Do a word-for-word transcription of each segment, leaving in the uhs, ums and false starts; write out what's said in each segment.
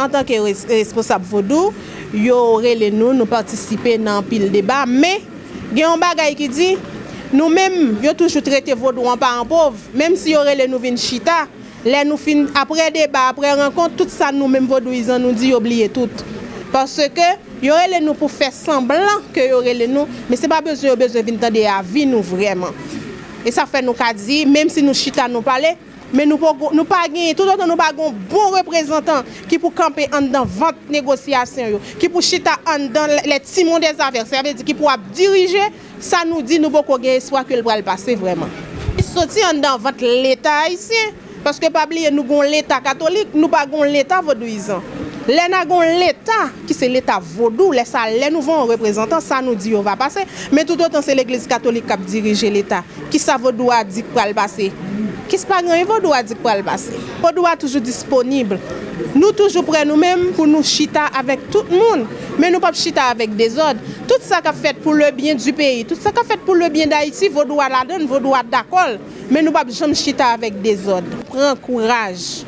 Antanke res- responsab vodou, yo rele nou, nou patisipe nan anpil deba, men gen yon bagay ki di, nou menm, yo toujou trete vodou an paran pòv, menm si yo rele nou vin chita, lè nou fin, apre deba, apre rankont, tout sa nou menm vodouyizan nou di, yo bliye tout. Paske yo rele nou pou fè sanblan ke yo rele nou, men se pa bezwen yo bezwen vin tande avi nou vrèman. E sa fè nou ka di, menm si nou chita, nou pale, men nou poko, nou pa genyen, toutotan nou pa gen yon bon reprezantan ki pou kanpe anndan vant negosyasyon yo, ki pou chita anndan les timons des affaires, sa vle di ki pou ap dirije, sa nou di, nou poko gen espwa ke l pral pase vrèman. Li soti anndan vant Leta ayisyen, paske pa bliye nou gon Leta katolik, nou pa gon Leta vodouyizan. Lè n a gon Leta ki se Leta vodou, lè sa, lè nou voye yon reprezantan, sa nou di yo va pase, men toutotan se legliz katolik k ap dirije Leta. Kisa vodou a di k pral pase? Kis pa gen anyen vodou a di k pral pase? Vodou a toujou disponib. Nou toujou prè nou menm pou nou chita avèk tout moun, men nou p ap chita avèk dezòd. Tout sa k ap fèt pou le bien du pays, tout sa k ap fèt pou le bien d'Haïti, vodou a ladan l, vodou a dakò l, men nou p ap janm chita avèk dezòd. Pran kouraj.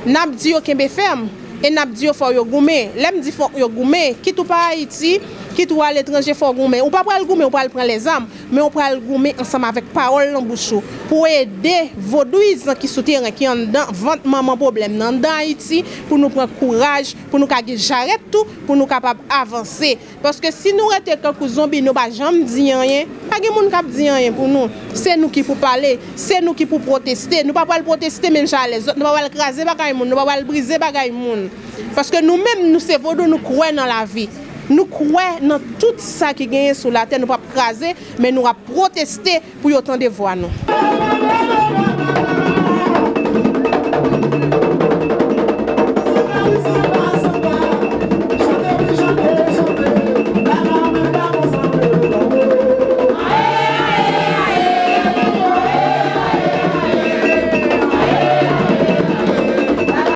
N ap di yo kenbe fèm e n ap di yo fò yo goumen. Lè m di fò yo goumen, kit ou pa Ayiti, kit ou aletranje, fò w goumen. Ou pa pral goumen, ou pral pran lèzam, men ou pral goumen ansanm avèk pawòl nan bouch ou pou ede vodouyizan ki sou teren, ki anndan vant manman pwoblèm nan, anndan Ayiti, pou nou pran kouraj, pou nou ka gen jarèt tou, pou nou kapab avanse. Paske si nou rete kankou zonbi, nou pa janm di anyen, pa gen moun k ap di anyen pou nou. Se nou ki pou pale, se nou ki pou pwoteste. Nou pa pral pwoteste menm jan a lèzòt, nou pa pral kraze bagay moun, nou pa pral brize bagay moun. Paske nou menm, nou se vodou, nou kwè nan lavi. Nou kwè nan tout sa ki genyen sou latè, nou p ap kraze, men nou ap pwoteste pou yo tande vwa nou.